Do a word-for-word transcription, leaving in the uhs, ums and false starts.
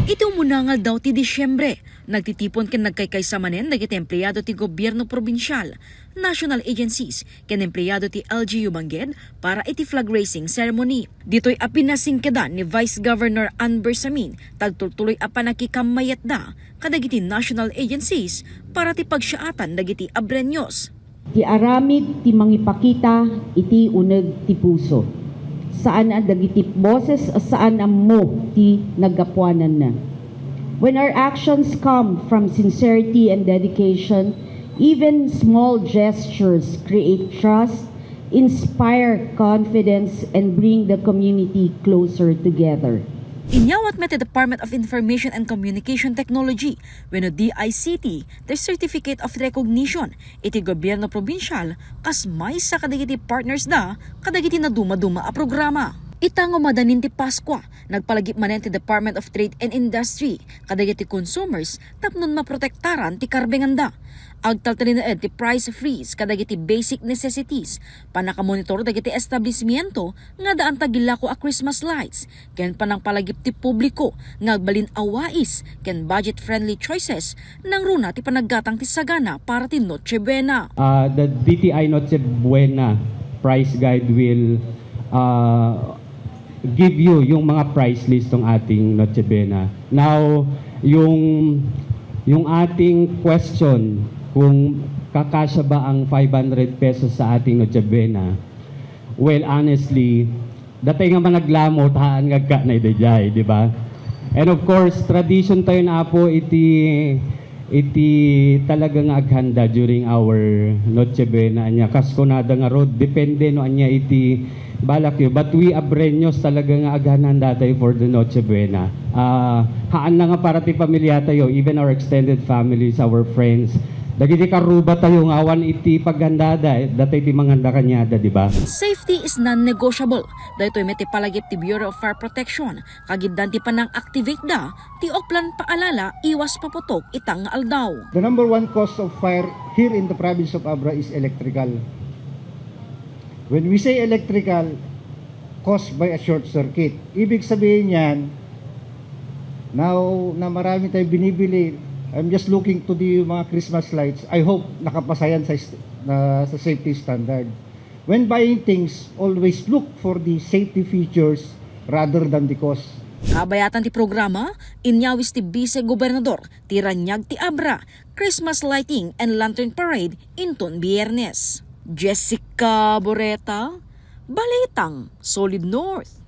Iti umuna nga aldaw ti Disyembre, nagtitipon ken nagkaykaysa manen dagiti empleado ti gobyerno probinsial, national agencies, ken empleado ti L G U Bangged para iti flag raising ceremony. Ditoy a pinasingkedan ni Vice Governor Ann Bersamin ti agtultuloy a pannakikamayatda kadagiti national agencies para ti pagsiaatan dagiti Abreños. Ti aramid ti mangipakita iti uneg ti puso. Saan a dagiti boses a saan ammo ti naggapuananna. When our actions come from sincerity and dedication, even small gestures create trust, inspire confidence, and bring the community closer together. Inyawat met ti Department of Information and Communication Technology wenno D I C T ti Certificate of Recognition iti gobyerno probinsial kas maysa kadagiti partners da kadagiti nadumaduma a programa. Ita nga madanin ti Paskua, nagpalagip manen ti Department of Trade and Industry kadagiti consumers tapno maprotektaran ti karbenganda. Agtaltalinaed ti price freeze kadagiti basic necessities, pannakamonitor dagiti establishmento nga addaan ti agillako a Christmas lights, ken pannangpalagip ti publiko nga agbalin a wais ken budget-friendly choices nangruna ti panaggatang ti sagana para ti Noche Buena. Uh, the D T I Noche Buena price guide will uh, give you yung mga price list ng ating Noche Buena. Now, yung yung ating question kung kakasya ba ang five hundred pesos sa ating Noche Buena, well, honestly, datay nga managlamot, haan nga agkana daydiay, di ba? And of course, tradition tayo na po iti iti talaga nga aghanda during our Noche Buena anya. Kas kunada nga road, depende no anya iti balak yo. But we Abreños talaga nga aghanda tayo for the Noche Buena. Ah, haan na nga para ti pamilya tayo, even our extended families, our friends. Dagiti karuba tayo nga awan iti paghanda da, datay ti manghanda kaniada, di ba? Safety is non-negotiable. Daytoy met ti palagip ti Bureau of Fire Protection. Kagiddan ti panang-activate da ti Oplan Paalala Iwas Paputok ita nga aldaw. The number one cause of fire here in the province of Abra is electrical. When we say electrical, caused by a short circuit. Ibig sabihin niyan, now na marami tayong binibili, I'm just looking to the mga Christmas lights. I hope nakapasa yan sa, na, sa safety standard. When buying things, always look for the safety features rather than the cost. Kabayatan ti programa, inyawis ti Vice Gobernador ti Raniag ti Abra, Christmas Lighting and Lantern Parade inton Biyernes. Jessica Boreta, Balitang Solid North.